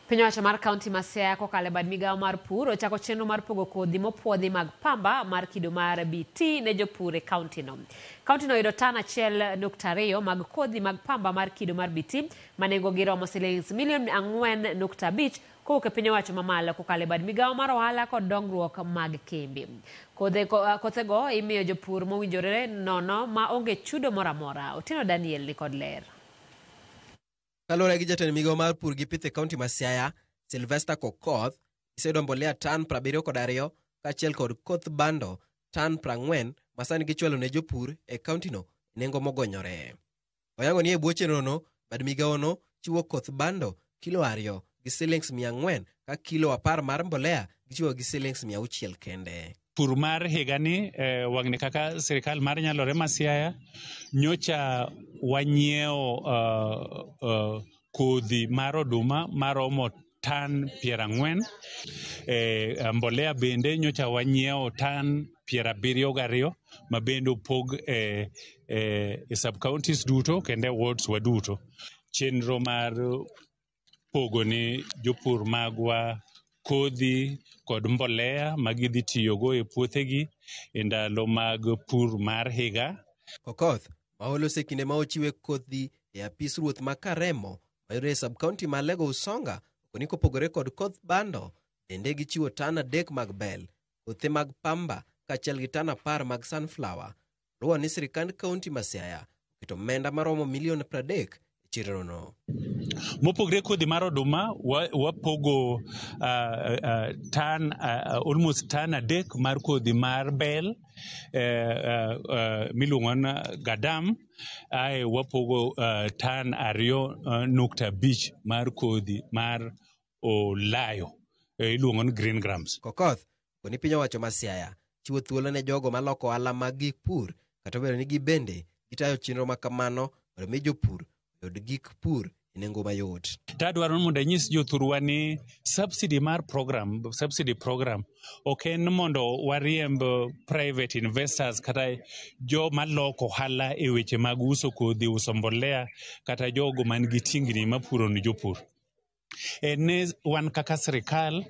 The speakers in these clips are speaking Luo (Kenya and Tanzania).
Piny owacho mar kaunti ma Siaya kokalo e bad migawo mar pur ochako chenro mar pogo kodhi mopuodhi mag pamba mar kido mar BT ne jopur e kauntino. Kauntino oyudo tan 1.2 mag kodhi mag pamba mar kido mar BT ma nengogi romo silings milion 4.5 kowuok e piny owacho mamalo kokalo e bad migawo mar ohala kod dongruok mag kembe. Kothego imiyo jopur mowinjore nono ma onge chudo moro amora. Otieno Daniel ni kod ler. Kaluwore gi jatend migawo mar pur gi pith e kaunti ma Siaya, Sylvester Kokoth, giseyudo mbolea tan 72 kaachiel kod koth bando tan 40 ma sani gichwalo ne jopur e kauntino e nengo mogonyore. Oyango ni e bwo chenrono, bad migawono chiwo koth bando kilo 2 gi silings 400 ka kilo 10 mar mbolea gichiwo gi silings 600 kende. Pur mar higani wang'ni kaka sirikal mar Nyalore ma Siaya nyocha wanyiewo kodhi mar oduma maromo tan 40, mbolea bende nyocha wanyiewo tan 72 ma bende opog e sub counties duto kendo e wards wa duto. Chenro mar pogo ni jopur magwa kodhi kod mbolea ma gidhi tiyogo e puothegi e ndalo mag pur mar higa. Kokoth ma oloso e kinde ma ochiwe kodhi e apis ruoth ma Karemo mayudore e sub-county ma Alego Usonga okoni kopogore kod koth bando bende gichiwo tan 3 mag bel, kothe mag pamba kaachiel gi tan 10 mag sunflower. Luwo ni sirikand kaunti ma Siaya oketo omenda maromo milion 30 e chenrono. Mopogre kodhi mar oduma, wapogo tan almost tan 3 mar kodhi mar bel miluongo ni gadam, ae wapogo tan 2.5 mar kodhi mar olayo iluongo ni green grams. Kokoth koni piny owacho ma Siaya chiwo thuolo ne jogo maloko ohala mag gik pur kata obedo ni gibende gitayo chenro ma kamano mondo mi jopur oyud gik pur e nengo mayot. Tadwaro mondo anyis jothurwa ni subsidy mar program, subsidy program ok en mondo wariemb private investors kata joma loko ohala e weche mag uso kodhi, uso mbolea kata jogo man gi tingni mapuro ne jopur. En ni wan kaka sirikal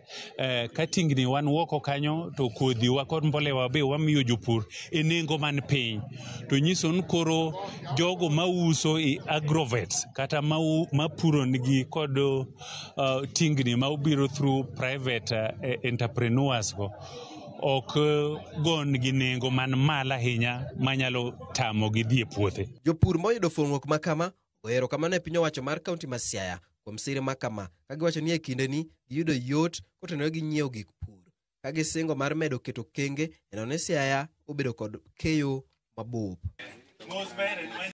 ka tingni wan woko kanyo to kodhi wa kod mbolea wa be wamiyo jopur e nengo man piny. To nyiso ni koro jogo mauso e agrovets kata mapuro nigi kod tingni ma obiro through private entrepreneurs go ok gon gi nengo man malo ahinya manyalo tamogi dhi e puothe. Jopur moyudo fuong'ruok ma kama ohero kamano e piny owacho mar kaunti ma Siaya kuom sir ma kama ka giwacho ni e kindeni giyudo yot kotenore gi nyiewo gik pur ka gisingo mar medo keto kenge e neno ni Siaya obedo kod keyo mabup.